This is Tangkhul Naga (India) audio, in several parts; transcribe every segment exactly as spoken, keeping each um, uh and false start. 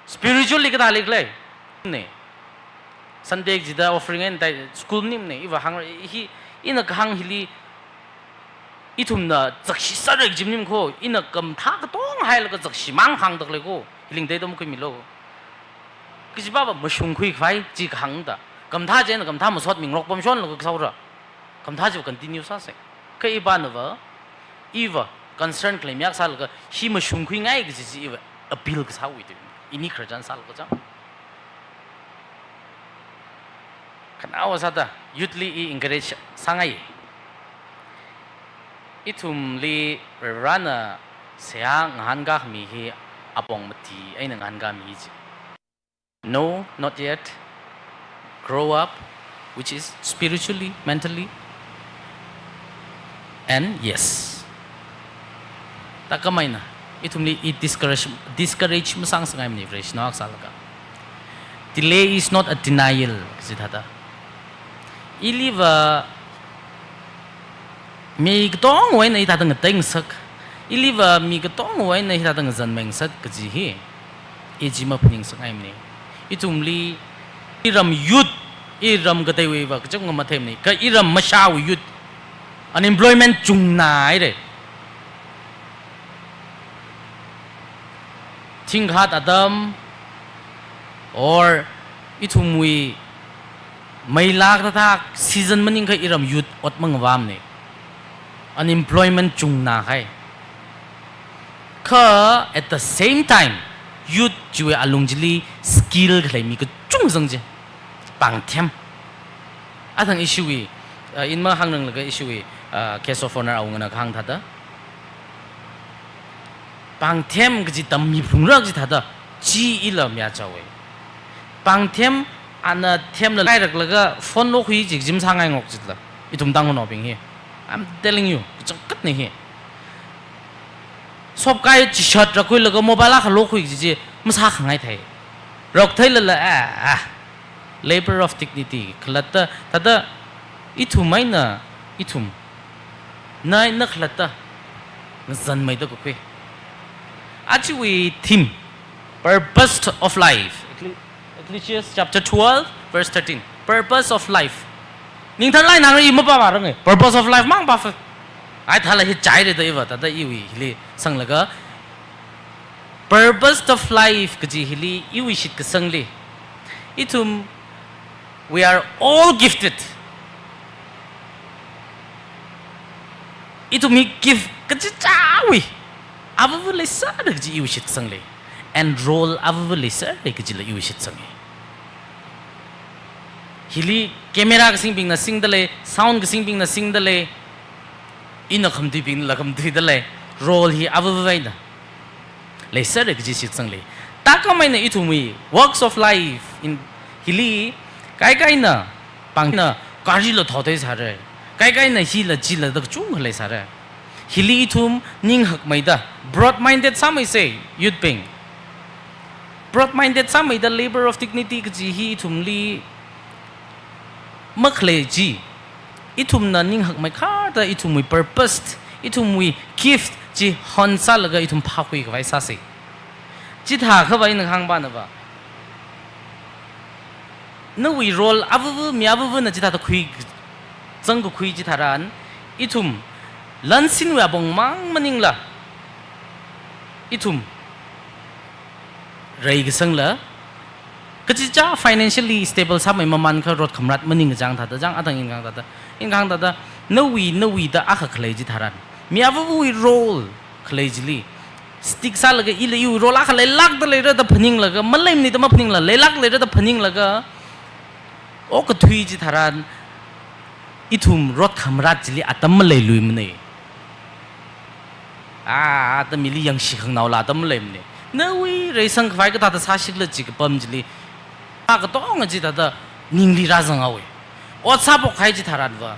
Spiritually kathā leikhala? Ne. Sunday jida offering eina tai school maningmana, iva hāngra, hi, ina kahāng hili, ithumna zakshi sāra kaji maning ko, ina khamathā katonga hailaga zakshimang hāngda khalei ko, hi lingdei dom khuimilu. Kajiva va mashungkhui khavai chi kahāng da. Khamathā chieina khamathā masot mingarok pamshonlaga kasāra. Khamathā chi continue sāsa. Kha ipana va, iva concern khalei mi akha sālaga, hi mashungkhuingai kaji chi iva appeal kasāwui tu. Ini khararchan sālaga chang. Khanaowa sāda, youth li i encourage sāngai. Ithumli Varivarana seihā ngahānkāmi hi apong mati eina ngahānkāmi chi. No, not yet. Grow up, which is spiritually, mentally, and yes. Thākhamei eina, ithumli i discourage, discourage masāngasakngaimana, Vareshi nao akha sālaga. Delay is not a denial, kaji thāda. Iliva mi katongawui eina hithāda ngateingasak, iliva mi katongawui eina hithāda ngazanmeingasak kaji hi, i chi maphaningasakngaimana. Ithumli, iram youth, iram kateiwui va kachungkha matheimana, kha iram mashāwui youth, unemployment chungna haira. Thingkhat atam, or ithumwui meilak thāda season maningakha iram youth ot mangavamana. Unemployment chungna kahai. Kha at the same time, youth chiwui alung chili skill khalei mi kachungkha zang chi. Pāngthem. Athang ishiwui, uh, in mahāngranglaga ishiwui, uh, guest of honour awungana kahāng thāda. Pāngthem kaji tammi phalungra kaji thāda, chi ila miya chawe. Pāngthem ana themla lairaklaga phone lokhui kaji chi masāngaingok chila. Ithum Tangkhulnaobing hi. I'm telling you, kachangkhatna hi. Sopkai chi shot rakhuilaga mobile akha lokhui kaji chi masākhangai thei. Roktheilala, ah, ah. Labor of dignity. Khalatta, thāda, ithum eina, ithum. Na, na khalatta. Ngazanmeida kakhui. Ajawui theme. Purpose of life. Ecclesi-, Ecclesiastes chapter twelve, verse thirteen. Purpose of life. Ningtharlai nang ri mapāpārange. Purpose of life mang pāfa. Ai thāla hi chaira da iva, thāda iwui hili sanglaga. Purpose of life kaji hili iwui shitkasangli. Ithum, we are all gifted. Ithum hi gift kachichāwui avāva leisāra kaji iwui shitkasangli. And role avāva leisāra kajila iwui shitsange. Hili camera kasingbingna singda lei, sound kasingbingna singda lei, ina khamatuibingla khamatuida lei, role hi avāva eina leisāra kaji shitsangli. Thākhamei eina ithumwui works of life in hili, kaikaina, pāngna, gari la thaotheisāra. Kaikaina hila chila da kachungkha leisāra. Hili ithum ninghakmeida, broad-minded sāmeisa, youth bing. Broad-minded sāmeida labor of dignity kaji hi ithumli makhalei chi. Ithumna ninghakmeikharda ithumwui purpose, ithumwui gift chi hon sālaga ithum phākhui khavai sāsa. Chithākhavai ina hāngpana va. Nawui role avāva, mi avāvana chithāda khui, zangkakhui chitharan, ithum lansinwui apong mang maningla, ithum reikasangla, kachichā financially stable sāmei mamānkha rot khamrat maning kachang thāda, chang athang ina kahāng thāda, ina kahāng thāda, nawui, nawui da akha khalei chitharan, mi avāvawui role khalei chili, stick sālaga ila iwui role akha leilākda leira da phaninglaga, maleimana da maphaningla, leilāk leira da phaninglaga, okathui chitharan, ithum rot khamrat chili atam maleiluimana. Ah, atam mili yangshi khangnaola atam maleimana. Nawui reisang khavai kathāda sāshikhala chi kapam chili, a katonga chithāda ningli rāzanghaowa. Ot sāphokhai chitharan va,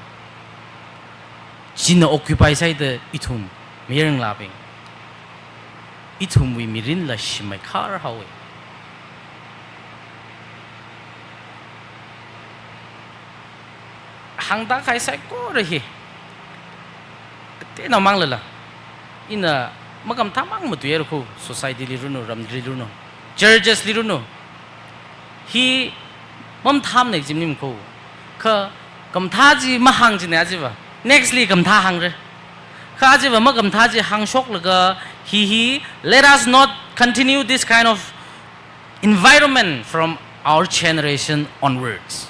china occupy sāhaida ithum miringlabing, ithumwui mirinla shimeikharhaowa. Hāngda kahai saikora hi, kateonao manglala, ina makam thamang matuihaira kho, society li ranu, ramli ranu. Judges li runu. Hi mamathāmana kaji maning ko. Kha khamathā chi mahāng jina ajiva. Next li khamathā hāngra. Kha ajiva makhamathā chi hāngshoklaga hi hi, let us not continue this kind of environment from our generation onwards.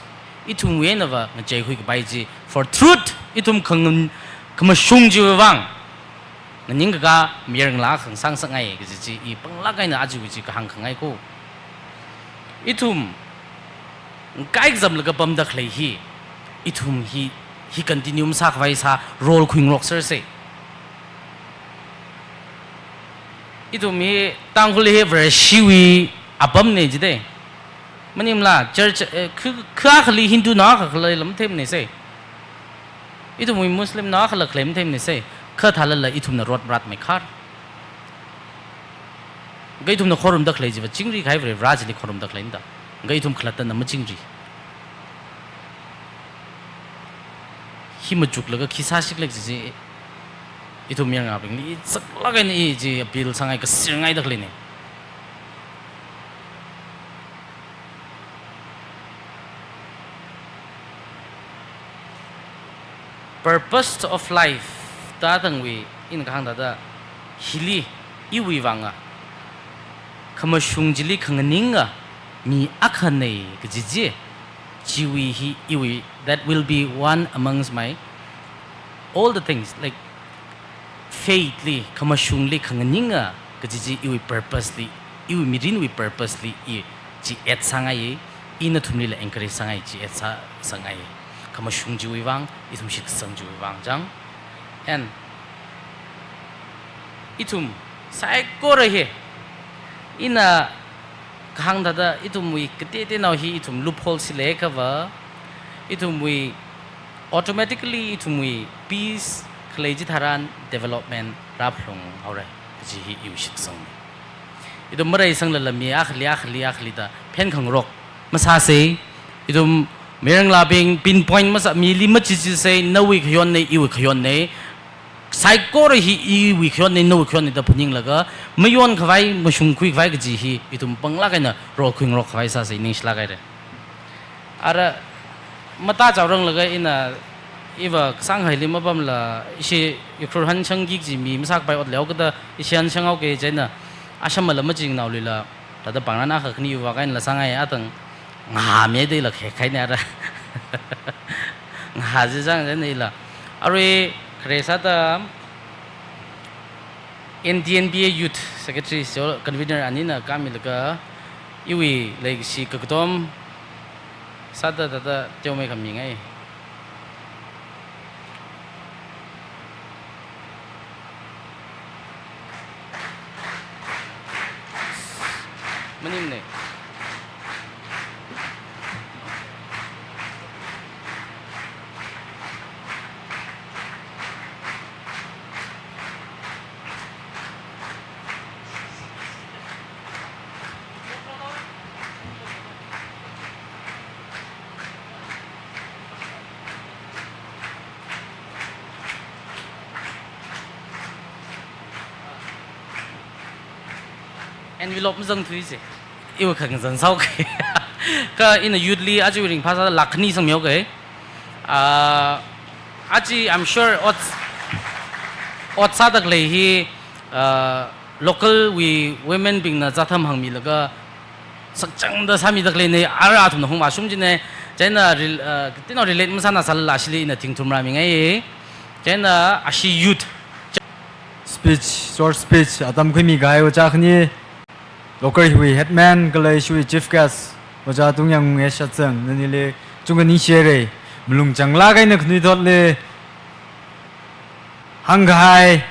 Ithumwui einava ngacheikhui kapai chi for truth, ithum khangan khamashung chiwui vang. Nganingkakā mayarngalā khangasang sāngai kaji chi i panglāk eina aja chi kahāng khangai ko. Ithum kaikazamlaga pamda khalei hi, ithum hi, hi continue masākhavai sā role khuingaroksersa. Ithum hi Tangkhul hi Vareshiwui apamna jida. Maningmala, church, eh, khu, khu akhali Hindunao akha khalei lam themnasa. Ithumwui Muslimnao akhala khalei mathemnasa. Kha thālala ithumna rot maratmeikhar. Kha ithumna khorumda khalei chiva chingri kahai Varivara chili khorumda khaleina da. Kha ithum khalattana machingri. Hi machuklaga khi sāshikhala kaji chi ithum mayarngalābingli saklāk eina i chi appeal sāngai, kasirngaida khaleina. Purpose of life da tangwui ina kahāng thāda hili iwui vanga khamashung chili khanganinga mi akhana kaji chi, chiwui hi iwui, that will be one amongst my all the things, like, faith li, khamashungli khanganinga kaji chi iwui purpose li, iwui mirinwui purpose li i chi add sāngai, i nathumlila encourage sāngai, chi add sā, sāngai. Khamashung chiwui vang, ithum shitkasang chiwui vang chang. And ithum saikora hi, ina kahāng thāda ithumwui kateoteonao hi ithum loophole si leiakhava, ithumwui automatically ithumwui peace khalei chitharan development rāphalung haora kaji hi iwui shitkasangna. Ithum mareisangla lami akhali, akhali, akhali da phenkhangarok masāsa. Ithum mayarngalābing pinpoint masā, mili machichisei, nawui khayonna, iwui khayonna. Saikora hi iwui khayonna, nawui khayonna da phaninglaga, mayonkhavai, mashungkhuikhavai kaji hi ithum panglāk eina role khuingarokkhavai sāsa, ningshilāk haira. Ara, matā chaoranglaga ina, iva kasānghaili mapamla, ishi Ukhrul hanshang kik chi mi masākapai ot leokada, ishi hanshang haoke chieina, ashamala machingnaolila, thāda pāngran akha khani vak einala sāngai, atang ngahāmida ila khekhaina ara. Ngahā jijang chieina ila. Arui khare sāda N T N B A Youth Secretary, so convener anina kāmilaga, iwui leikashi kakatom sāda thāda teomei khamingai. Maningmana. Envelope mazangthuisa. Iwui khangazan sāhaoke. Kha ina youth li aja ringphā sāda lakh khani sangmihaoke. Ah, aja, I'm sure ot, ot sāda khalei hi, ah, local wui women bingna zātham hāngmilaga sakchangda sāmida khaleina, ara athumna hung mashum jina, chieina rel-, ah, tino relate masāna sālala ashili ina thingthum rāmingai, chieina ashi youth. Speech, short speech, atam khuimi kahai ojā khani, local hiwui headman, kala ishiwui chief guest, ojā Tungyang Nge Shatsang, nanili chungkha ningshihaira, malung changlāk eina khanuithotli hāngkahai,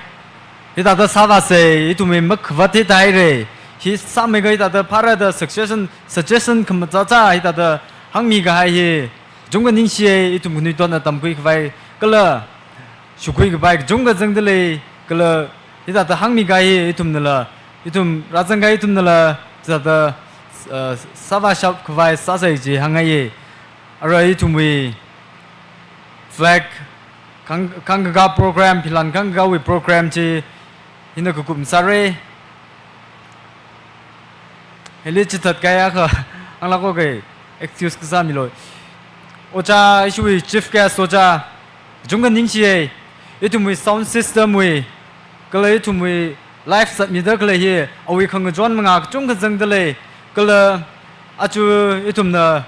hithāda sāvāsa, ithumwui makhavat hithāhaira, hi sāmeiga hithāda phāra da suggestion, suggestion khamachāchā hithāda hāngmi kahai hi, chungkha ningshiya, ithum khanuithotna tamkhuikhavai, kala shukhuikapai kachungkha zangda lei, kala hithāda hāngmi kahai hi ithumnala, ithum rāzangkahai ithumnala, hithāda, uh, sāvāshapkhavai sāsa chi hāngngaiya. Arui ithumwui flag khang-, khangkakā program, philan khangkakāwui program chi hina kakup sāra. Hili chithat kaya kha, anglak ko kei, excuse kasā milo. Ojā, ishiwui chief guest ojā, kachungkha ningshiya, ithumwui sound system wui, kala ithumwui live zatmida khalei hi, awui khangachon mangā kachungkha zangda lei, kala aja ithumna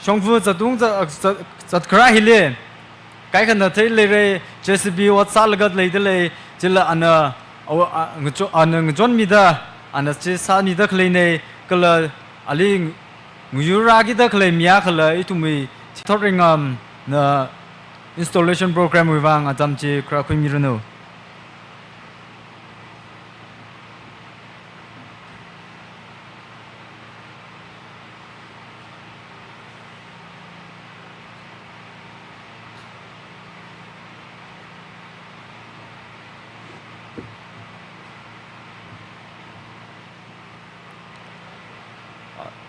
shongfa zatung za-, za-, zatkharā hili, kaikhana theileira, J C B ot sālaga leida lei, chila ana, aw-, a, ngacho-, ana ngachonmida, ana chi sāmida khaleina, kala ali ngayurrākida khalei mi akhala ithumwui Thotringamna installation program wui vang atam chi khuirākhuimiranu.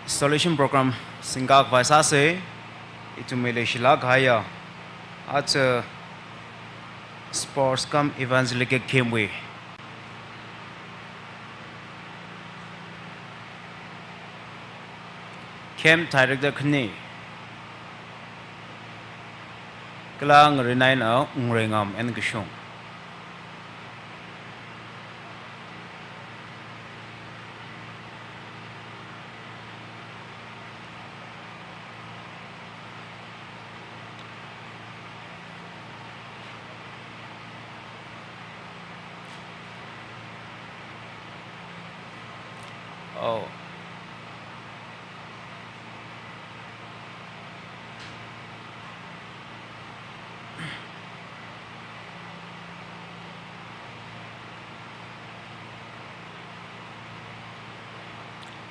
Installation program singkakhavai sāsa, ithumwui leishilāk kahaiya, aja sports cum evangelical camp wui camp director khani, kala ngarin eina Wungreingam N. Kashung. Oh.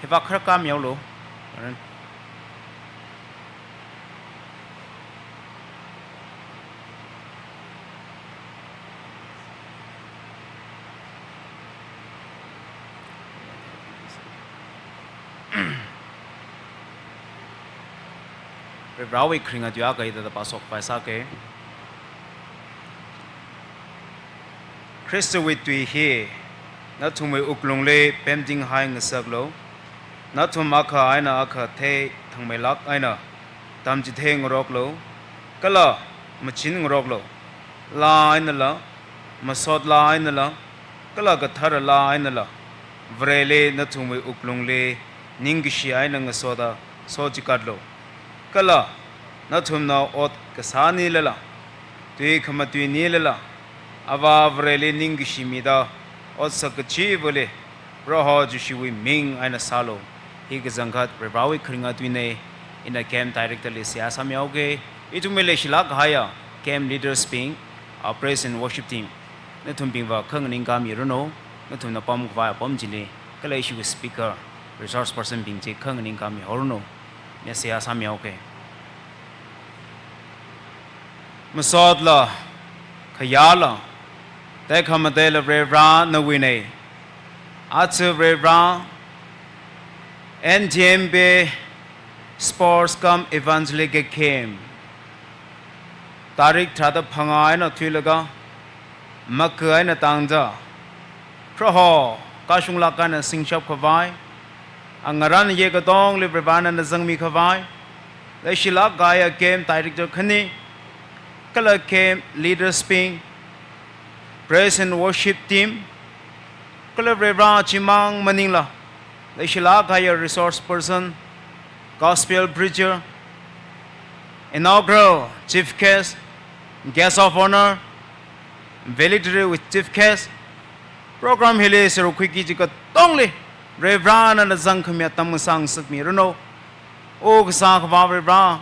Hiva khar kam yaolo. Varivarāwui kharinga tui akha hithāda pāshokpai sāke. Khristawui tui hi nathumwui wuklungli pemtinghai ngasaklu. Nathum akha eina akha thei thangmeilāk eina tamchitheingaroklu, kala machinngaroklu. Laa einala, masot laa einala, kala kathara laa einala, Vareli nathumwui wuklungli ningkashi eina ngasoda sochikatlu. Kala nathumna ot kasā nilala, tui khamatui nilala, Avā Vareli ningkashi mida otsak kachivali Proho Jishuwui ming eina sālu. Hi kachangkhat Varivarāwui kharinga tuina. Ina camp director li seihā sāmihaoke. Ithumwui leishilāk kahaiya camp leaders bing, a praise and worship team, nathumbingva kha nganingkāmiranu. Nathumna pamkhavai apam chili, kala ishiwui speaker, resource person bing chi kha nganingkāmihaoranu. Ina seihā sāmihaoke. Masotla, khayāla, tekhamataila Varivarā nawuina. Aja Varivarā, N T M B Sports cum Evangelical Camp, tarik tharāda phangā eina thuilaga, maka eina tangda, Proho kashunglāk eina singshapkhavai, angarān ye katongli Varivarāna zangmikhavai, leishilāk kahaiya camp director khani, kala camp leaders bing, praise and worship team, kala Varivarā chimang maningla, leishilāk kahaiya resource person, gospel preacher, inaugural chief guest, guest of honor, valedictory with chief guest, program hili sāruk khuiki kaji katongli Varivarāna zangkhami atam ngasāngasakmiranu. O kasā Akhava Varivarā,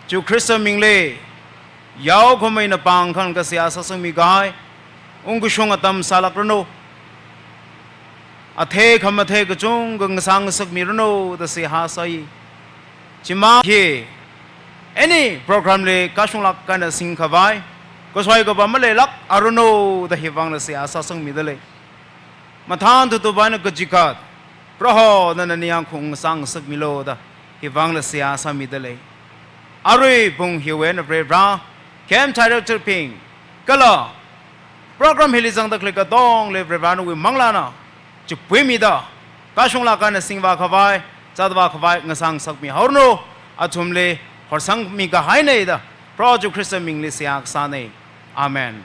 Jishu Khrista mingli, yaokhamei eina pāng khangasak seihā sāsangmi kahai, ungkashung atam sālākranu. Athei khamathei kachungkha ngasāngasakmiranu da seihā sāi. Chimang hi, any program li kashunglāk eina singkhavai, kasoi kaba maleilāk aranu da hivangla seihā sāsangmida lei. Mathān thuthupana kachikhat, Proho nana ningyāng khaung ngasāngasakmilu da hivangla seihā sāmida lei. Arui pung hiwui eina Varivarā, camp director bing, kala program hili zangda khalei katongli Varivarā nawui manglāna chipuimida, Kashunglāk eina singvā khavai, zatvā khavai ngasāngasakmi haoranu, athumli horsangmi kahaina da, Proho Jishu Khrista mingli seihā kasāna. Amen.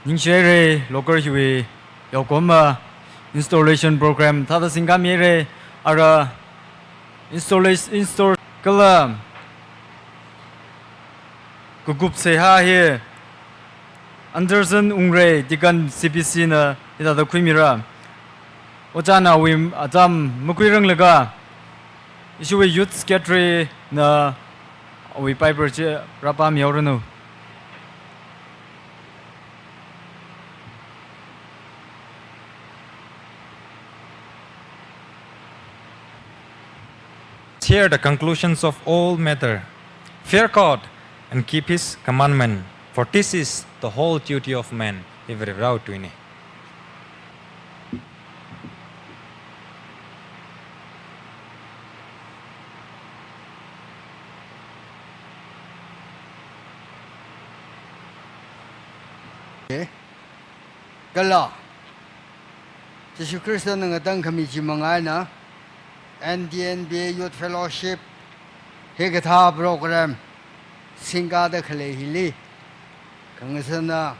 Ningshi haira, local hiwui yaokoma installation program thāda singkāmi haira, ara installation, install kala kakup seihā hi Anderson Ungrei, Deacon C B C na hithāda khuimira. Ojāna awui azam makhuiranglaga, ishiwui Youth Secretary na awui Bible chi rāpāmi haoranu. Hear the conclusions of all matter. Fear God and keep his commandment, for this is the whole duty of man. Hi Varivarāwui tuina. Okay. Kala Jishu Khristana ngatangkhami chi manga eina, N T N B A Youth Fellowship hikathā program singkāda khalei hili, khangasāna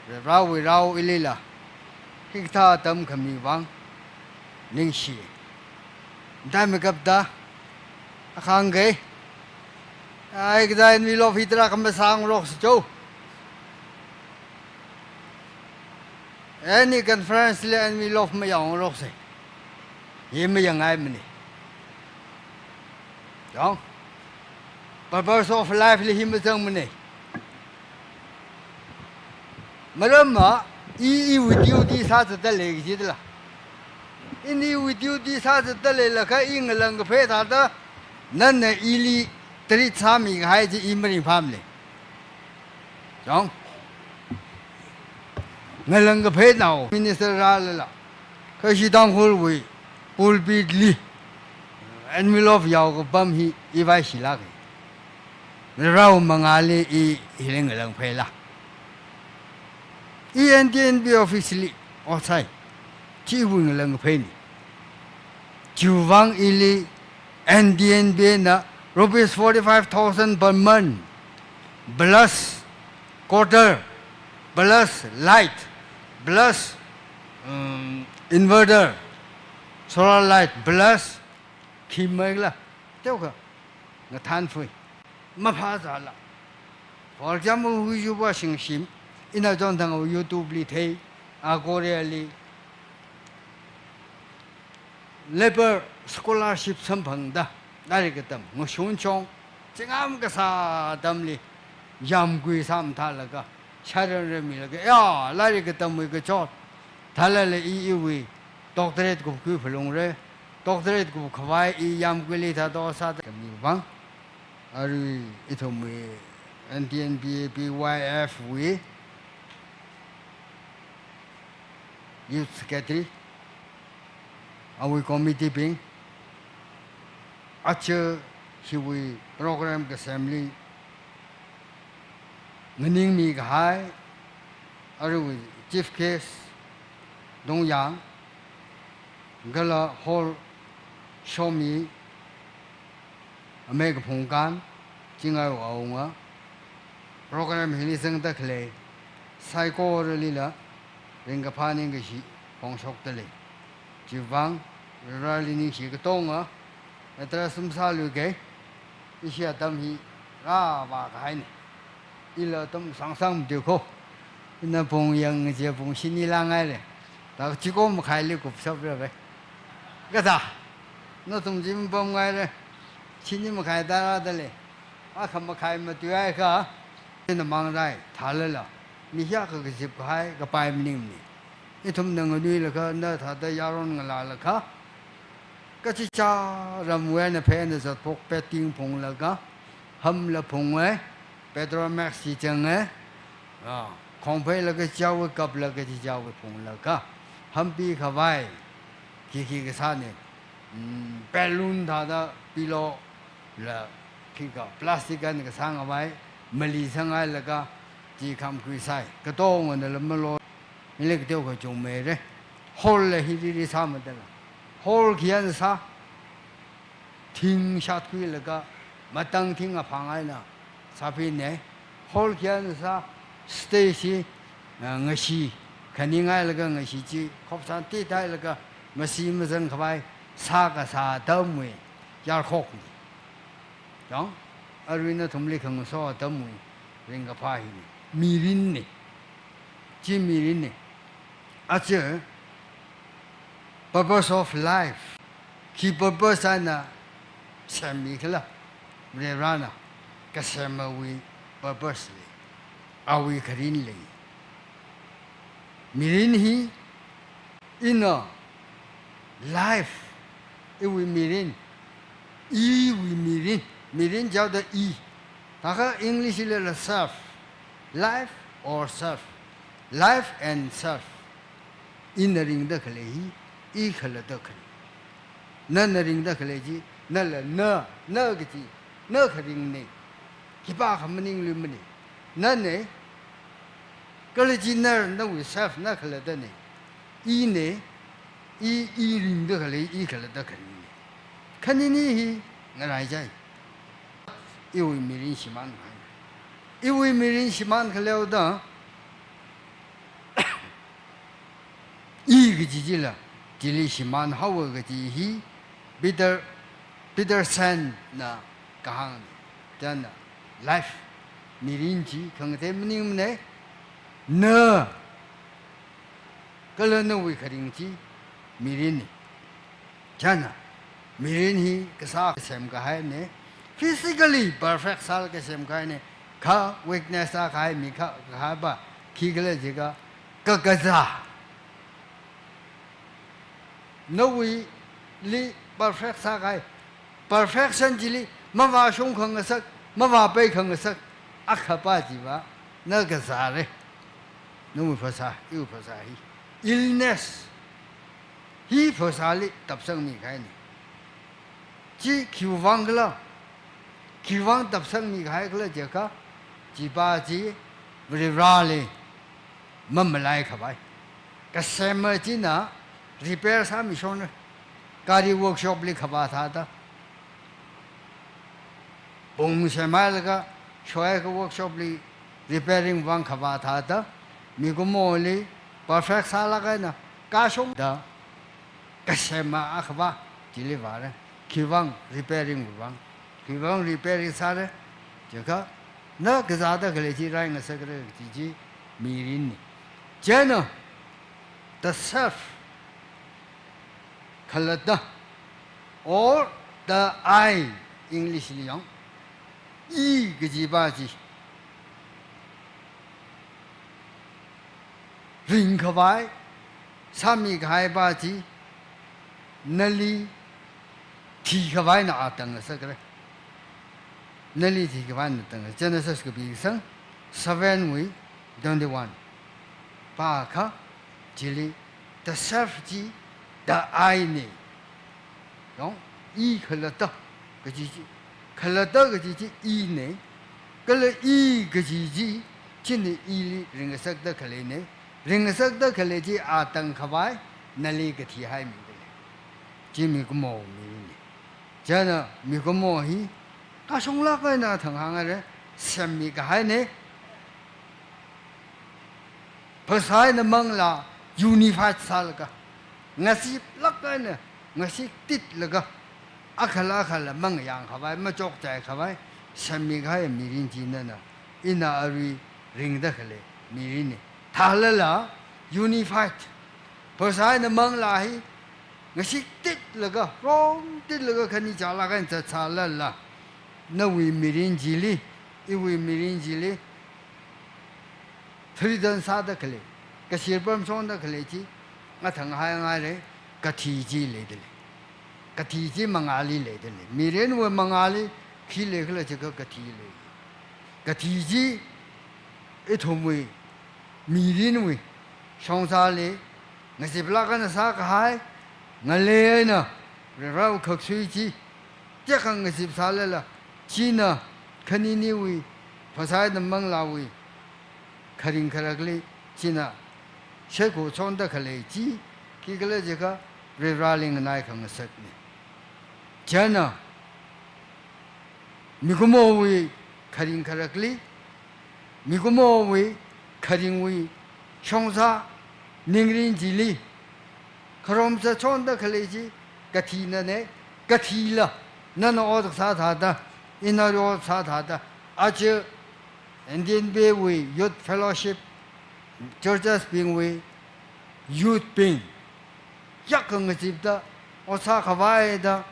Varivarāwui rao ilila hikathā tamkhami vang ningshi. Dai makapta, akhangkei, ai, kathā envelope hi tarākha masāngaroksa cho. Any conference li envelope mayaongaroksa. Hi mayangngaimana. Chong. Purpose of life li hi mazangmana. Maramva, i, iwui duty sāzatda lei kajidala. Ina iwui duty sāzatda leilakha i ngalang kaphei thāda, nana ili treat sāmi kahai chi i maringphāmale. Chong. Ngalang kapheinao minister rālala, kha ishi Tangkhulwui pulpit li envelope yao kapam hi i vaishilāka. Rao mangāli i hili ngalang pheila. I N T N B office li ot sāi. Chiwui ngalang kapheina. Chiwui vang ili N T N B na rupees forty-five thousand per month, plus quarter, plus light, plus, um, inverter, solar light, plus khi maila, teokha ngathanfui. Maphāzala. For example, Huiyu Washing Machine, ina chonthang YouTube li thei, a Korea li, labour scholarship samphangda, lairik katam, ngashun chong, zingam kasā atamli, yamkui sāmathālaga, sharan remilaga, ya, lairik katamwui kachot, thālala i iwui, doctorate kupkhui phalungra, doctorate kupkhavai i yamkuili thāda sāda khami vang, arui ithumwui N T N B A B Y F wui Youth Secretary, awui committee bing, aja hiwui program kasemli nganingmi kahai, aruiwui chief guest Dongyang, kala hall shomi Amei Kaphungkan, Chingai Awunga, program hili zangda khalei saikoralila ringkaphā ningkashi phongshokda lei. Chiwui vang, Varivarāli ningshi katonga, address masāluikei, ishi atam hi rāvā kahaina. Ila atam sangsang matiukho. Ina pung yang je pung shini langaile. Ta chiko makhaili kupshapra ve. Kathā. Nathum jim pamngaile. Shini makhai tara dale. Akha makhai matuiakha. Ina mangrai, thālala. mi hiyākha kazip kahai kapai maningmana. Ithumna nganuilakha, na thāda yaron ngalālakha, kachichā ramwui eina pheina zatphok, betting phunglaga, hamla phunga, Petromax chi zanga, ah, khongpheila kachichāwui, kapla kachichāwui phunglaga, hampi khavai, khikhi kasāna, mm, balloon thāda pillow la khikha plastic eina kasāngkhavai, mali sanghailaga, chi khamkhuisai. Katonga nala malo, ili kateo kachungmeira. Hall la hi riri sāmadala. Hall khi eina sā, thing shatkhuilaga, matang thing aphang eina sāphina. Hall khi eina sā, stage chi, ah, ngashi, khaningailaga ngashi chi, khopsan tithailaga, masi mazang khavai, sākasā atamwui yarkhokna. Chang, arui nathumli khangaso atamwui ringkaphā hina. Mirinna. Chi mirinna. Aja, purpose of life. Khi purpose eina semmi khala, Varivarana, kasemawui purpose lei, awui kharing lei. Mirin hi, ina, life, iwui mirin, iwui mirin, mirin jihaoda i. Thākha English lila self, life or self, life and self. Ina ringda khalei hi, i khalatta khalei. Nana ringda khalei chi, nala na, na kachi, na kharingna. Khipākha maningluimana. Nana, kala chi na, nawui self na khalattana. Ina, i, i ringda khalei, i khalatta khalei. Khanini hi ngaraichai. Iwui mirin shimānkahai. Iwui mirin shimānkahai leoda, i kaji chila, chili shimānhaowa kaji hi, Peter, Peterson na kahāng, chieina life, mirin chi khangatei maningmana, na, kala nawui kharing chi mirinna. Chieina, mirin hi kasā kasemkahaina, physically perfect sālaga semkahaina, kha weakness sākahai mi kha, kahaiva, khikhala jiakha, kakazā. Nawuili perfect sākahai, perfection chili mavāshung khangasak, mavāpai khangasak, akhapa chiva, na kazāra. Nawui phasā, iwui phasā hi. Illness. Hi phasāli tapsangmikahaina. Chi khiwui vang khala, khiwui vang tapsangmikahai khala jiakha, chipa chi Varivarali mamalaikhavai. Kasema china repair sāmishonna, gari workshop li khavā thāda. Pung semhailaga, shohaiakha workshop li repairing vang khavā thāda, mikumoli perfect sālāk eina kashungda, kasema akhava chili vāra, khiwui vang repairing vang, khiwui vang repairing sāra, jiakha, na kazāda khalei chi rai ngasakra kaji chi mirinna. Chieina, the self, khalatta, or the I, English li yang, i kajipa chi ringkhavai, sāmikahaipa chi, nali thikhavaina atang ngasakra. Nali thikhavaina atang, Genesis kapi kasang seven wui twenty-one. Pākha, chili, the self chi, the I na. Yong, i khalatta kaji chi. Khalatta kaji chi ina. Kala i kaji chi, china ili ringngasakda khaleina. Ringngasakda khalei chi atang khavai, nali kathihaimida lei. Chi mikumo mirinna. Chieina mikumo hi, kashunglāk eina thang hānghaira, semmikahaina. Phasā eina manglā unified sālaga, ngasiplāk eina, ngasiktitlaga, akhala akhala mangayāngkhavai, machokchaikhavai, semmikahai mirin chi nana, ina arui ringda khalei mirinna. Thālala, unified. Phasā eina manglā hi, ngasiktitlaga, rongtitlaga khani chālāk eina zatsālala, nawui mirin chili, iwui mirin chili, threaten sāda khalei, kashir pamshongda khalei chi, ngathang haingaire, kathi chi leidalei. Kathi chi mangāli leidalei. Mirinwui mangāli khi leikhala jiakha kathi lei. Kathi chi ithumwui, mirinwui shongzali ngaziplāk eina sākahai, ngalei eina Varewui khaksui chi, tekang ngazip sālala, china khaniniwui, phasai na manglāwui, kharing kharakli, china, sheko chonda khalei chi, khikhala jiakha, Vareli nganai khangasakna. China, mikumowui kharing kharakli, mikumowui kharingwui shongza ningrin chili, kharomsa chonda khalei chi kathinane, kathila, nana ot sāthāda, ina ot sāthāda, aja Indian Bay wui Youth Fellowship, churches bingwui, youth bing, yak kangazipda, ot sākhavai da,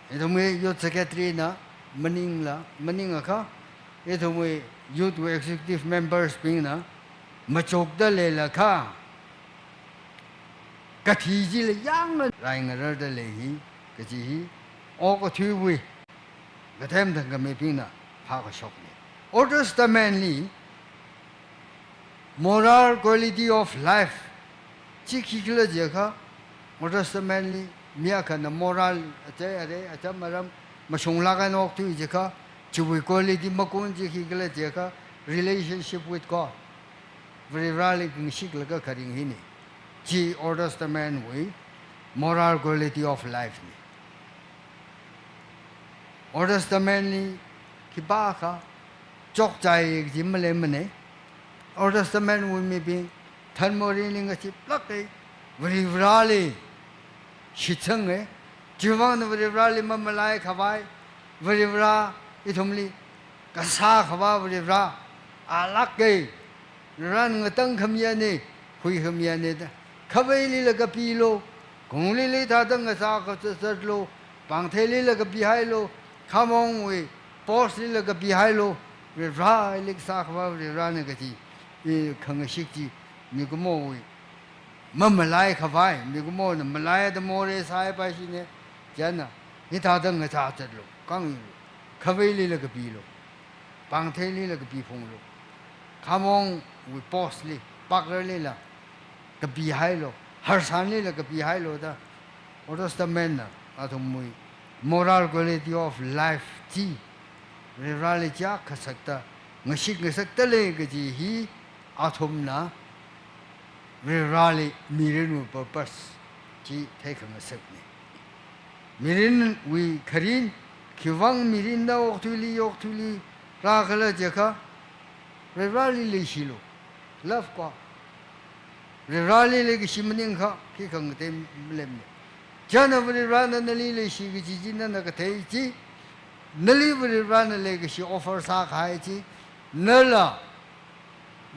ithumwui Youth Secretary na maningla, maningakha, ithumwui Youth wui Executive Members bingna, machukda leilakha, kathi chila yangna rai ngararda lei hi, kaji hi, okathuiwui, kathemthang khamibingna phākashokna. Old Testament li, moral quality of life chi khikhala jiakha, Old Testament li mi akhana moral, achei arei, acham aram, mashunglāk eina okthui jiakha, chiwui quality makun chi khikhala jiakha, relationship with God. Vareli khangashiklaga kharing hina. Chi Old Testament wui moral quality of life na. Old Testament li khipākha chokchai kaji maleimana. Old Testament wui mibing thanmorinli ngaziplāka, Vareli shitsanga, chiwuivang Vareli mamalaikhavai, Vare ithumli kasā khavā Vare alāka. Varena ngatangkhamiya na, huikhamiya na da. Khaveilila kapilu, khanglila thāda ngazā kazat zatlu, pāngtheilila kapihailu, khamongwui post lila kapihailu, Vareli kasā khavā Varena kaji, i khangashik chi, mikumowui mamalaikhavai, mikumona malaida morei sāhaipaishina, china, hithāda ngazā zatlu, khangayilu, khaveilila kapilu, pāngtheilila kapiphunglu, khamongwui post li, pākrarlila kapihailu, harshanlila kapihailu da, Old Testament na, athumwui moral quality of life chi, Vareli chiyākha sakta, ngashik ngasakta lei kaji hi, athumna, Vareli mirinwui purpose chi theikhangasakna. Mirinwui kharing, khiwuivang mirinna okathuili, okathuili rākhala jiakha, Vareli leishilu. Love ko. Vareli leikashi maningakha, khikha ngatei maleimana. China Varena nali leishi kaji chi nana kathei chi, nali Varena leikashi offer sākahai chi, nala,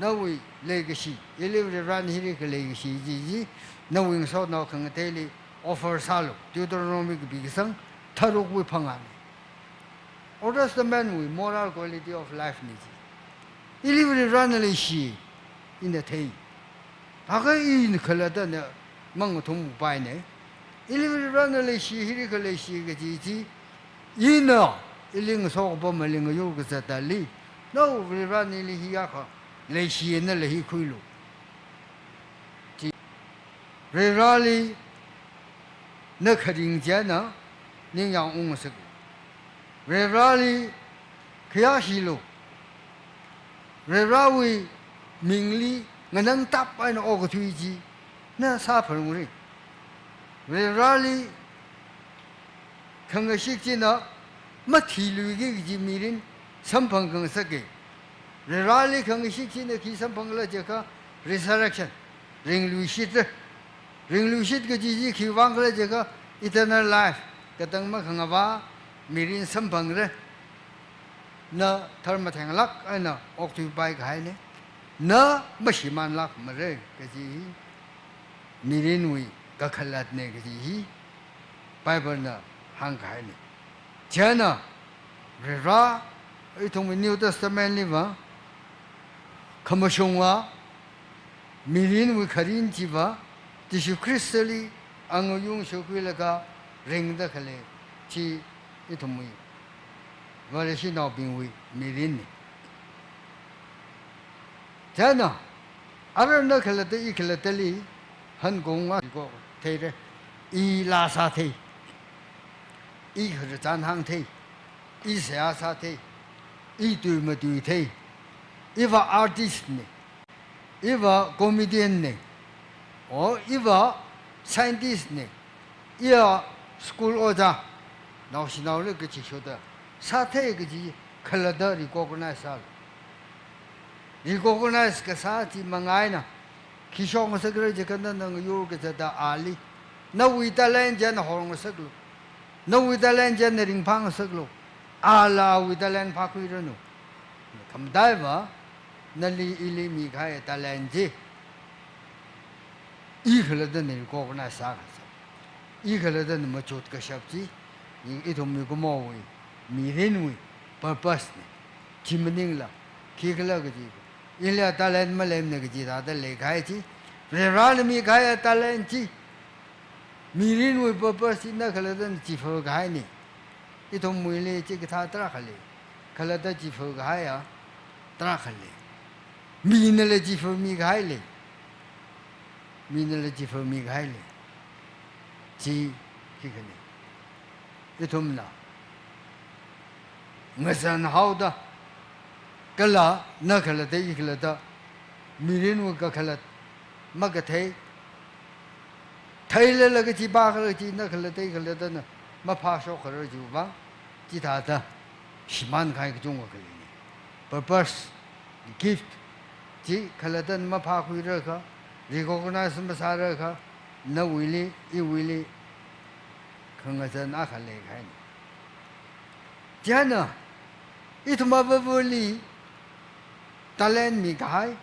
nawui leikashi, ili Varena hili khalei kashi chi chi, nawui ngasotnao khangateili offer sālu. Deuteronomy kapi kasang tharukwui phangāna. Old Testament wui moral quality of life na chi. Ili Varena leishi, ina thei. Haka ina khalattana mangathum upaina. Ili Varena leishi, hili khalei leishi kaji chi, ina, ili ngasokapam mali ngayur kazatali, nao Varena ili hiyākha leishi nala hi khuilu. Chi, Vareli na kharing china, ningyāng ungngasak. Vareli khayāshilu. Varewui mingli nganangtap eina okathui chi, na sāphalungra. Vareli khangashik china mathiluiki kaji mirin samphang khangasaka. Vareli khangashik china khi samphangkhala jiakha resurrection, ringluishitra. Ringluishit kaji chi khiwuivang khala jiakha eternal life, katang makhangavā mirin samphangra. Na tharmathenglāk eina okthuipai kahaina. Na mashimānlākmara kaji hi mirinwui kakhalatna kaji hi Bible na hāngkahaina. China, Vare, ithumwui New Testament liva, Khamashungva, mirinwui kharin chiva, Jishu Khristali angayung shokhuilaga ringda khalei chi ithumwui Vareshinaobingwui mirinna. Chieina, arui na khalatta i khalattali hangonga ko theira, i laa sāthei, i khararchan hāngthei, i seihā sāthei, i tui matui thei, iva artist na, iva comedian na, o iva scientist na, iya school ojā, naoshinaoli kachi shoda sāthei kaji khalatta recognize sālu. Recognize kasā chi mangaina, khi shokngasakra jiakha nana ngayur kazata ali, nawui talent chi ana horngasaklu. Nawui talent chi ana ringphāngasaklu. Ala awui talent phākhuiranu. Khamataiva, nali ili mikahai talent chi i khalattana recognize sākasā, i khalattana machut kashap chi, i, ithum mikumowui mirinwui purpose na. Chi maningla khikhala kaji, ila talent maleimana kaji thāda leikahai chi, Varena mikahai talent chi, mirinwui purpose chi na khalattana chifo kahaina. Ithumwuili chikathā tarākha lei. Khalatta chifo kahaiya tarākha lei. Minala chifo mikahai lei. Minala chifo mikahai lei. Chi khikhana. Ithumna ngazan haoda, kala na khalatta i khalatta, mirinwui kakhalat makathei, theilala kachi pākhala chi na khalatta i khalattana maphāshok kharar chiwui vang, chithāda shimānkahai kachungkha khaleina. Purpose, gift chi khalattana maphākhuirakha, recognize masārakha, nawuili, iwuili khangazan akha leikahaina. Chieina, ithum avāvali talent mikahai,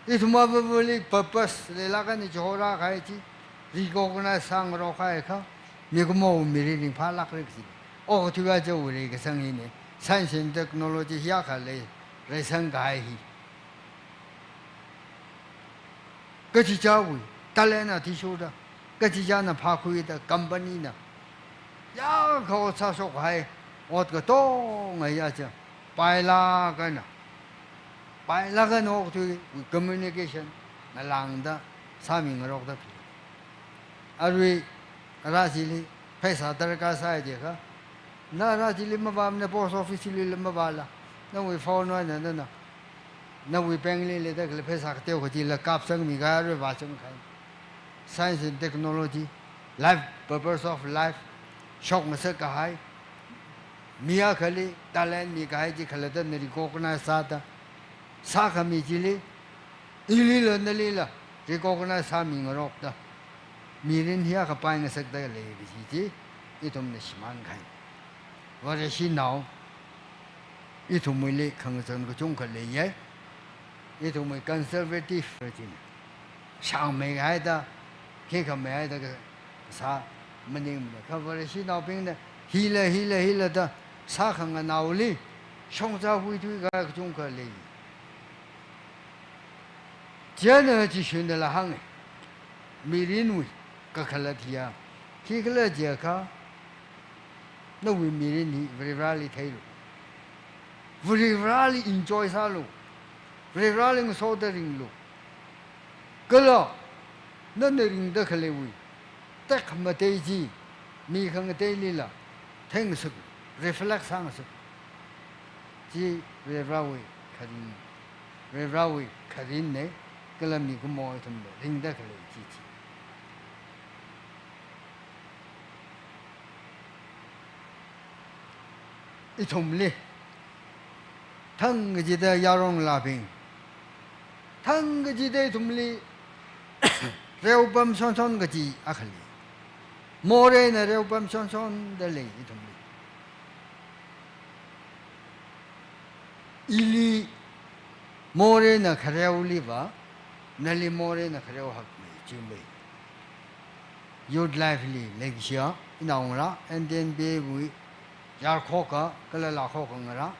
ithum avāvali purpose leilāk eina chihorākahai chi recognize sāngarokhaiakha, mikumo mirin ringphālākra kaji. Okathui aja ure kasang hina, science and technology hiyākha lei, reisangkahai hi. Kachichāwui talent athishurda, kachichāna phākhuida, company na yākha ot sāshokhai, ot katonga ya cha, pailāk eina, pailāk eina okathuiwui communication ngalāngda sāmingarokda khalei. Arui ara chili pheisā darkar sāi jiakha, na ara chili mavāmana, post office chilila mavāla, nawui phone eina nana, nawui bank li leida khalei pheisā kateokha chila kapsangmi kahai, arui vāchungkahai. Science and technology, life, purpose of life shokngasakkahai, mi akhali talent mikahai chi khalattana recognize sāda, sākhami chili, ilila nalila recognize sāmingarokda, mirin hiyākha paingasakda lei kaji chi ithumna shimānkahai. Vareshinao, ithumwuili khangazan kachungkha leiya. Ithumwui conservative rajin, shangmeihaida, khikhameihaida kasā maningmana. Kha Vareshinaobingna hila, hila, hila da sākhanganaoli shongza huithuikahai kachungkha lei. Chieina Jishunala hānga, mirinwui kakhalat hiya khikhala jiakha, nawui mirin hi Varivarali theilu. Varivarali enjoy sālu. Varivarali ngasoda ringlu. Kala nana ringda khaleiwui tekhamatei chi mi khangateilila theingasaklu, reflect sāngasaklu. Chi Varivarawui kharing, Varivarawui kharinna, kala mikumo ithumda ringda khalei chi chi. Ithumli, thangkachida yaronlabing, thangkachida ithumli reopam shonshon kaji akha lei. Moreina reopam shonshonda lei ithumli. Ili moreina khareoliva, nali moreina khareo hakmei, chumei. Youth Life li leikashiya, inaongarā, N T N B A wui yarkhoka, kala lākhoka ngarā,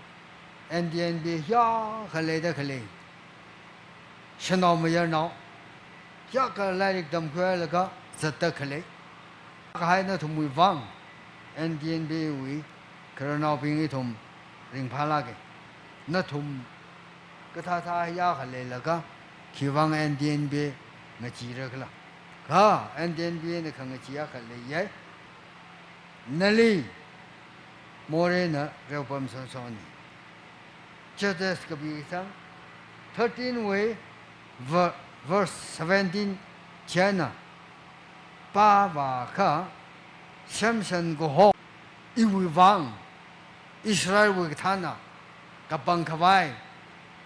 N T N B A hiyākha leida khalei, Shanao mayarnao, yaka lairik tamkhuilaga zatta khalei. Kahai nathumwui vang, N T N B wui khararnaobing ithum ringphālāka. Nathum kathāthā yākhaleilaga, khiwuivang N T N B ngacheera khala. Kha N T N B na khangacheeya khalei yai. Nali, Morena reopam shonshonna. Judges kapi kasang thirteen wui ver-, verse seventeen china, pāvākha Samson kaho, iwui vang, Israelwui kathāna kapangkhavai,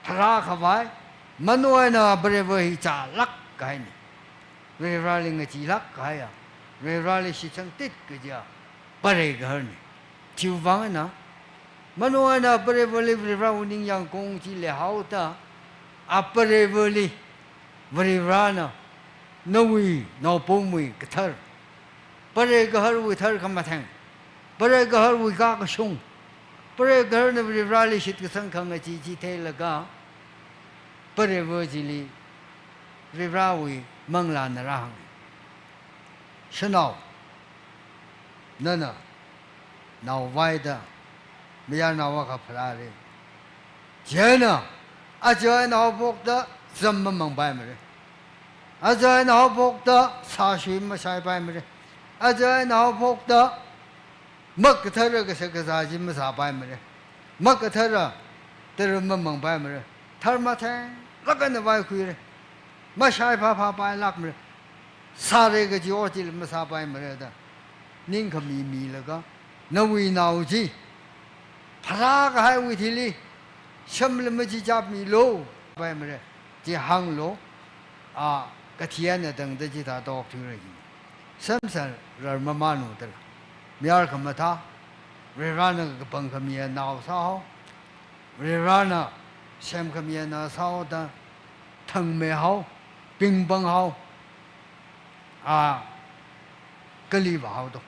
pharākhavai, mano eina Varivara hi chālāk kahaina. Varivarali ngacheelāk kahaiya, Varivarali shitsangtit kajiya, pare gaharna. Chiwuivang eina, mano eina Varivarali Varivarawui ningyāng kong chi leihaoda, a Varivarali, Varivarana, nawui naopamwui kathar, pare gaharwui tharkhamatheng, pare gaharwui kakashung, pare gaharna Varivarali shitkasang khangachee chi theilaga, Varivara chili Varivarawui manglāna rāhānga. Shanao, nana naovaida mayarnao akha pharāra. Chieina, aja eina haophokta zam mamangpaimara. Aja eina haophokta sāshui mashaipaimara. Aja eina haophokta makathara kashakazā chi masāpaimara. Makathara tara mamangpaimara. Tharmatheng lāk eina vaikhuira. Mashaiphāphāpailākmara. Sāra kaji ot chila masāpaimara da ningkhami milaga, nawui nao chi pharākahaiwui thili, shamla machichapmilu, paimara, chi hānglu, a, kathi eina tangda chithāda okthuira hi. Samson rarmamānu dala, mayar khamathā, Varivarana kapangkhamiya nao sāhao, Varivarana semkhamiya nao sāhaoda thangmeihao, pingpanghao, a, kali vāhaoda.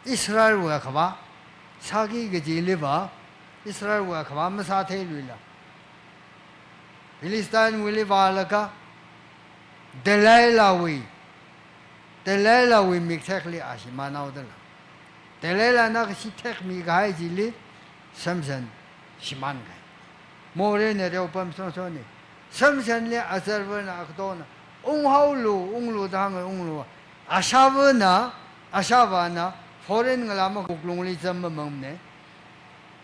Israelwui akhavā sāki kajiliva, Israelwui akhavā masātheiluila, Philistinewuili vālaga, Delilahwui, Delilahwui mikthekli a shimānhaodala. Delilahna kashi thekmi kahai chili, Samson shimānkahai. Morena reopam shonshonna. Samsonli azarvana, akatona, unghaolu, unglu da hānga, unglu. Ashāvana, ashāvāna, foreign ngalā makhuklungli zam mamangmana.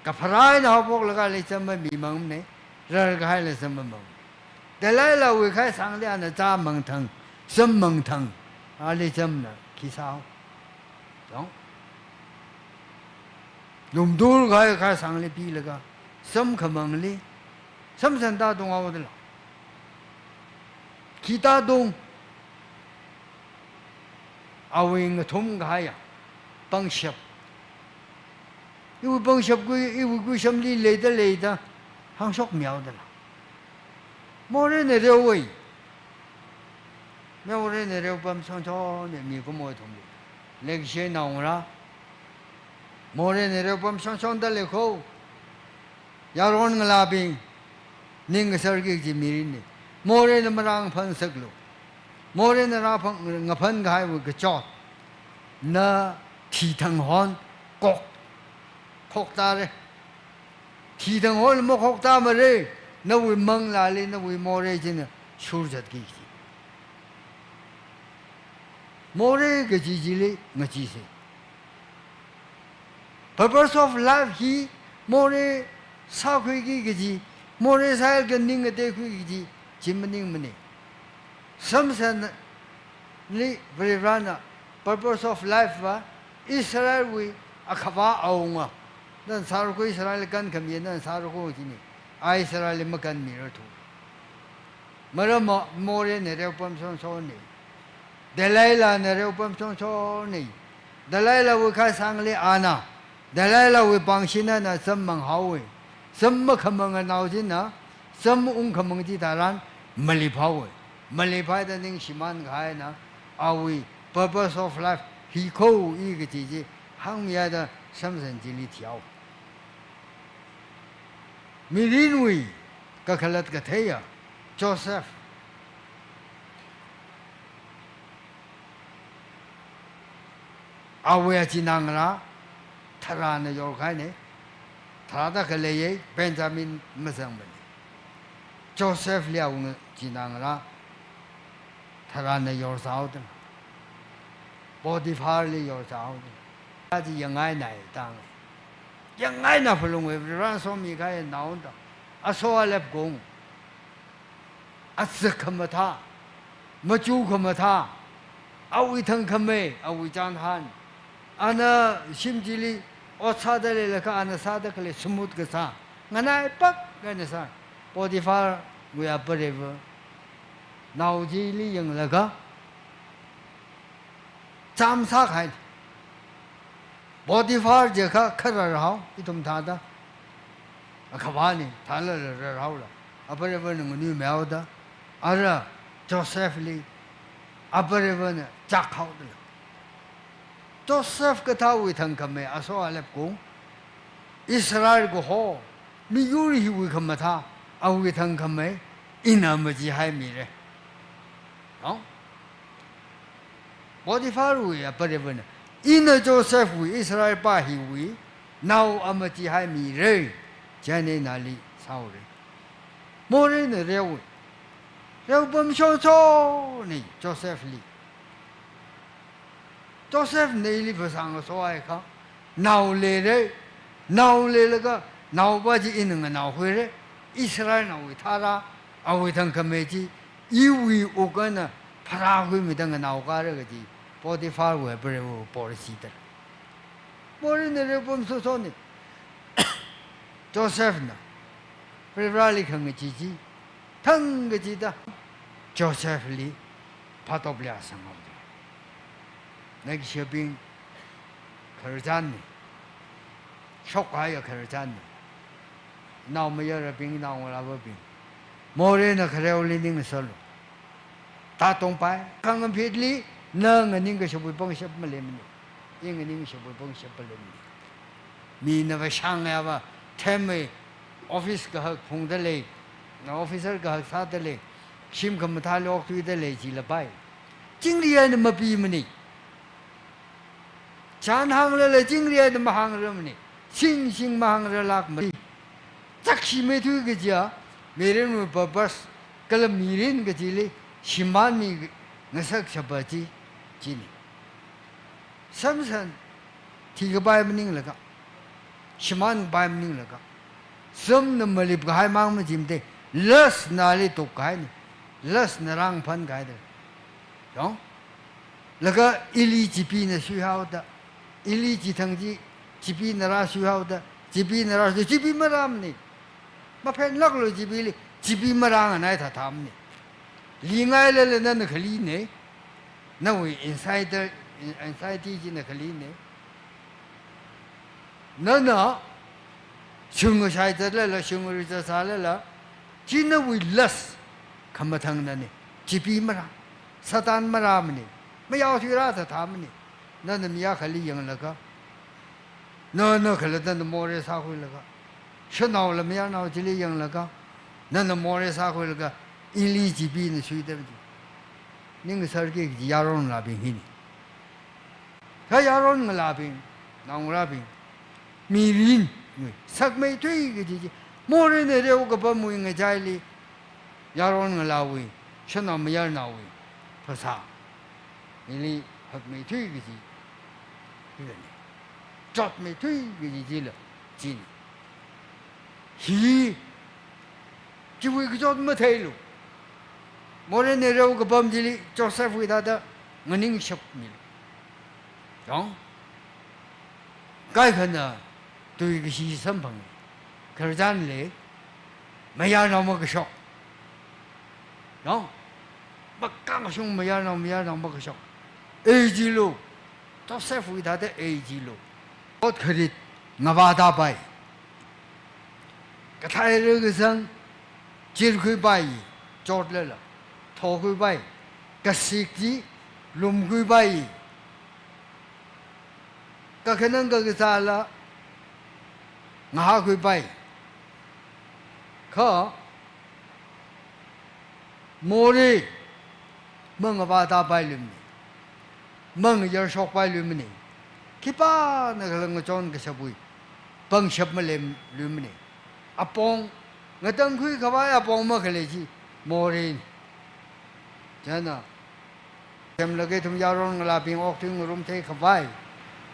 Kapharā eina haophoklaga ali zam mamimangmana. Rarkahaila zam mamang. Delilahwui khaisangli ana zam mangthang, zam mangthang, ali zamna khi sāhao. Dong. Lumtur kahai khaisangli pilaga, zam khamangli, Samson tātunghaodala. Khi tātung, awui ngathum kahaiya pangshap. Iwui pangshap kui, iwui kuishamli leida leida hāngshokmihaodala. Morena reowei. Morena reopam shonshonna mikumo ithumli. Leikashi naongarā, Morena reopam shonshonda leikho. Yaron ngalābing, ning kasarki kaji mirinli, Morena marāngaphan ngasaklu. Morena rāphang, ngaphan kahaiwui kachot, na thithang hon kok, khoktāra. Thithang hon makhoktāmara, nawui manglāli, nawui morei china shur zatki kaji. Morei kaji chili ngacheesa. Purpose of life hi morei sākhuiki kaji, morei sālaga ning ngateikhui kaji, chi maningmana. Samsonli Varivarana purpose of life va Israelwui akhavā awunga. Nana sāra kho, Israel kankhamiya nana sāra kho jina. A Israelli makanmira thu. Maramva Morena reopam shonshonna. Delilahna reopam shonshonna. Delilahwui khaisangli ana, Delilahwui pāngshina ana zam manghaowa. Zam makhamanga nao china zam ungkhamang chitharan maliphaowa. Maliphaida ning shimānkahaina, awui purpose of life hi kho i kaji chi hāngmihaida Samson chili thihao. Mirinwui kakhalat katheiya Joseph, Awui achinā ngarā tharāna yorkahaina. Tharāda khaleiya Benjamin mazangmana. Josephli awui achinā ngarā tharāna yorsāhaoda, Potipharli yorsāhaoda, aja yangngaina tang. Yangngaina phalungwui Varena somikahai naoda, aso alep kung, azak khamathā, machu khamathā, awui thangkhamei, awui chānhān, ana shim chili ot sāda leilakha ana sāda khalei smooth kasā, nganaipak eina sā. Potipharwui apareva nao chili yanglaga chām sākahai. Potiphar jiakha khararhao, ithum thāda akhavāna, thālala rarhaola, aparevana nganuimeihaoda, ara Josephli aparevana chakhaoda lei. Joseph kathāwui thangkhamei aso alep kung, Israel kaho miyur hiwui khamathā, awui thangkhamei ina machihaimira. No? Potipharwui aparevana, ina Josephwui, Israelpa hiwui nao machihaimira, chieina nali sāhaora. Morena reowui, reopam shochona Josephli. Josephna ili phasā ngasohaiakha, nao leira, nao leilaga, naopa chi ina nganaokhuira, Israelnaowui tharā, awui thangkhamei chi iwui wuklāk eina pharākhuimida nganaokara kaji Potipharwui apareva porsi tara. Morena reopam shochona. Josephna Varivarāli khangachee chi thangkachida Josephli phatopli asanghaoda. Leikashibing, khararchanna, shokkahai khararchanna. Naomayarabing, naongalāvabing, Morena khareoli ningsālu. Tātongpai, khangaphitli, na nganingkashapwui pangshap maleimana. I nganingkashapwui pangshap maleimana. Mina vāshāngayāva, themmei, office kahak phungda lei, officer kahak sāda lei, shim khamathāli okthuida lei jilapai. Chingri eina mapimana. Chān hānglala chingri eina mahāngrarmana. Singshing mahāngrarlākmana. Chakshimeithui kajiya, mirinwui purpose, kala mirin kajili shimānmi ngasakshapa chi, china. Samson thikapai maninglaga, shimānpai maninglaga, samna malipkahai mang machimada, lustnali tukkahaina, lustna rāngaphankahaida. Yong? Laga Eli chipina suihaoda, Eli chithang chi, chipina rāsuihaoda, chipina rāsui, chipi marāmana. Maphenlāklu chipili, chipi marānganai thāthāmana. Lingailala nana khalina, nawui anxiety, anxiety china khalina. Nana shungashai zatlala, shungari zatsālala, chi nawui lust khamathangnana, chipi marā, Satan marāmana, mayāthuirā thāthāmana. Nana mi akhali yanglaga, nana khalatta na more sākhuilaga, shanaola mayarnao chili yanglaga, nana more sākhuilaga, Eli chipina suida chi. Ningsārki kaji yaron ngalābing hina. Kha yaron ngalābing, naongarābing, mirin, sakmeithui kaji chi, Morena reo kapamwui ngachaili, yaron ngalāwui, shanao mayarnaowui phasā, hili hakmeithui kaji, hili chotmeithui kaji chila, china. Hi, chiwui kachot matheilu. Morena reo kapam chili Josephwui thāda nganingshapmilu. Yong? Kaikhana tui kashi samphang. Khararchanli, mayarnao makashok. Yong? Makāngashung mayarnao, mayarnao makashok. Ei jilu. Josephwui thāda ei jilu. Ot kharit ngavātāpai. Kathai rakasang chirkhuipai, chotlala, thokhuipai, kasik chi lumkhuipai, kakhanang kakazāla ngahākhuipai. Kha, more mangavātāpailuimana, mangayarshokpailuimana, khipānakhala ngachon kashapwui pangshap malemluimana. Apong, ngatangkhui khavai apong makhalei chi moreina. Chieina, semlaga ithum yaron ngalābing okthui ngarum theikhavai,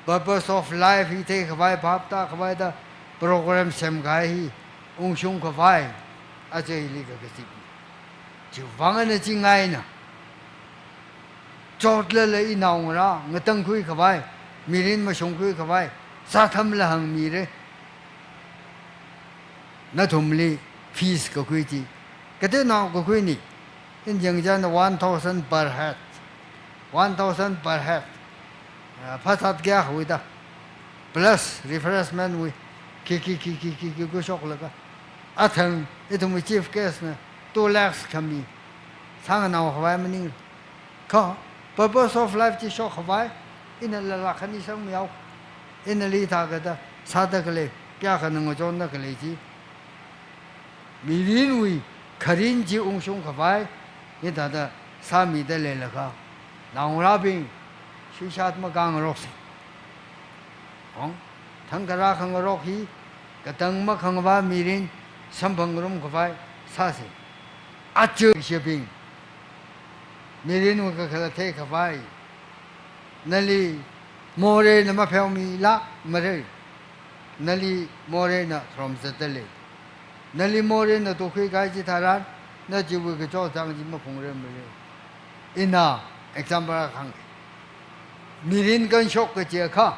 purpose of life hi theikhavai, phap tākhavai da program semkahai hi ungshung khavai, aja hili kakazip. Chiwui vang eina chi ngaina. Chotlala inaongarā, ngatangkhui khavai, mirin mashungkhui khavai, sāthamla hāngmira. Nathumli fees kakhui chi, kateonao kakhuina. Ina yangchāna one thousand per head. One thousand per head. Ah, phasat kayākha wui da. Plus refreshment wui. Khi, khi, khi, khi, khi, khi, khuishoklaga. Athang, ithumwui chief guest na two lakhs khami. Sānganao khavai maning. Kha, purpose of life chi shokkhavai, ina lalak khani sangmihaowa. Inali thākada, sāda khalei, kayākhana ngachonda khalei chi. Mirinwui kharing chi ungshung khavai, hithāda sāmida leilakha, naongarābing, shishat makāngaroksa. Ong, thangkharā khangarok hi, katang makhangavā mirin, samphangngarum khavai, sāsa. Aja shibing, mirinwui kakhalat theikhavai, nali moreina mapheomilākmara. Nali moreina kharomzatda lei. Nali moreina tukkhui kahai chitharan, na chiwui kachot chang chi maphungra mara. Ina example akha hāngga. Mirin kanshok kajiakha,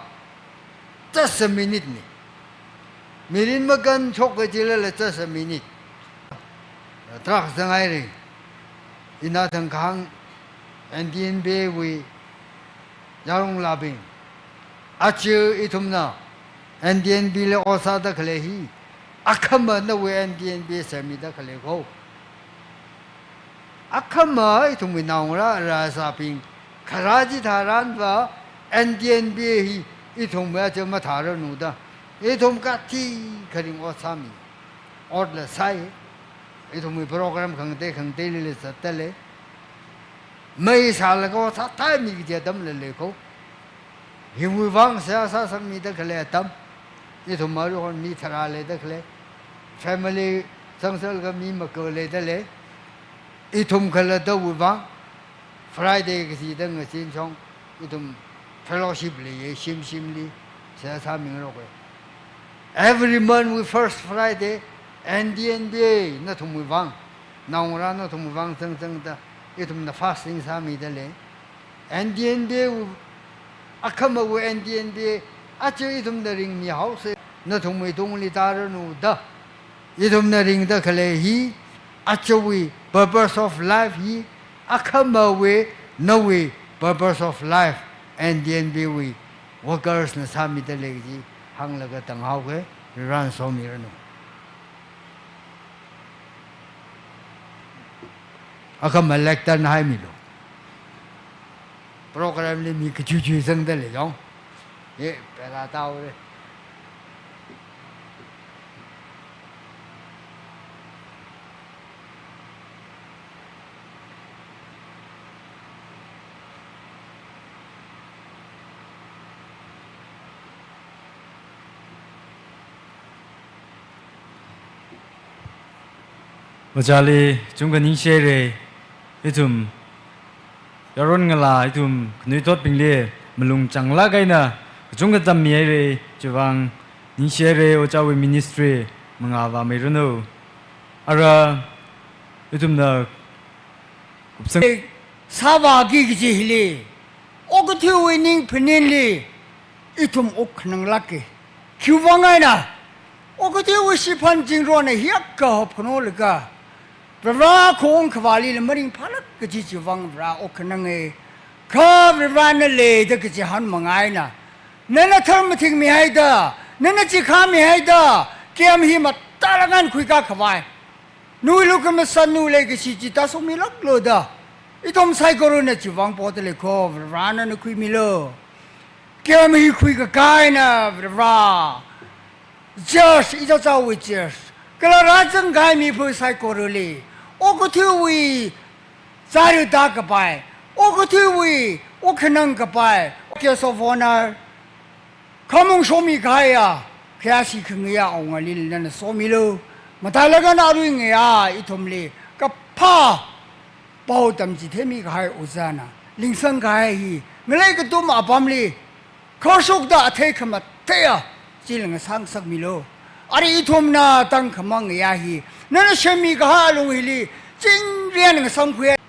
just a minute na. Mirin makanshok kajilala just a minute. Tarākha zanghaira. Ina thangkha hāng N D N B A wui yaron ngalābing. Aja ithumna N D N B A li ot sāda khalei hi, akhama nawui N D N B A semida khalei kho. Akhama ithumwui naongarā rāzābing, kharā chitharanva N D N B A hi ithumwui aja mathāranu da, ithum kathi kharing ot sāmi. Otla sāi, ithumwui program khangatei khangateilila zatda lei. Mei sālaga ot sāthaimi kaji atamla lei kho. Hiwui vang seihā sāsangmida khalei atam. Ithum aruihon mi tharā leida khalei. Family sangsalga mi maka leida lei. Ithum khalattawui vang, Friday kachida ngazin shong, ithum fellowship leiya, shim shimli, seihā sāmingaroka. Every month wui first Friday, N D N B A, nathumwui vang, naongarā nathumwui vang zangzangda, ithumna fasting sāmida lei. N D N B A wui, akhamawui N D N B A, aja ithumna ringmihaosa, nathumwui tungli tāranu da. Ithumna ringda khalei hi, ajawui purpose of life hi, akhamawui, nawui purpose of life, N D N B A wui workers na sāmida lei kaji hānglaga tanghaoga, Varena somiranu. Akhama lectern haimilu. Program li mi kachuichui zangda lei yong. Ye, pela tau re. Ojāli kachungkha ningshihaira, ithum yaron ngalā, ithum khanuithotbingli malung changlāk eina kachungkha tammihaira, chiwui vang ningshihaira, ojāwui ministry mangā vāmeiranu. Ara ithumna kupsang sāvāki kaji hili, okathuiwui ning phaninli, ithum okkhananglāka. Khiwui vang eina, okathuiwui shiphan zingronna hiyākha hopkhanolaga, Vare khong khavālila maringphālāk kaji chiwui vang Vare okkhananga. Kha Vare nana leida kachihān mang eina, nana tharmathingmihaida, nana chikhāmihaida, camp hi matālāk eina khuikā khavai, nawui lukhamashan nawui leikashi chi tāshokmilāklu da, ithum saikorana chiwui vang poda lei kho, Vare nana khuimilu. Camp hi khuikakā eina Vare, church, ichichāwui church, kala rāzangkahai miphu saikorali, okathuiwui chāra tākapai, okathuiwui okkhanang kapai, guest of honour, khamong shomi kahaiya, khayāshi khangayā awungalila nana somilu. Matailāk eina arui ngayā ithumli kaphā pao tamchitheimi kahai ojāna lingsang kahai hi, ngalei kathum apamli kharshokta athei khamatheiya chili ngasāngasakmilu. Arui ithumna tangkhamang ngayā hi, nana semmi kahai alung hili chingri eina ngasamkhuiya.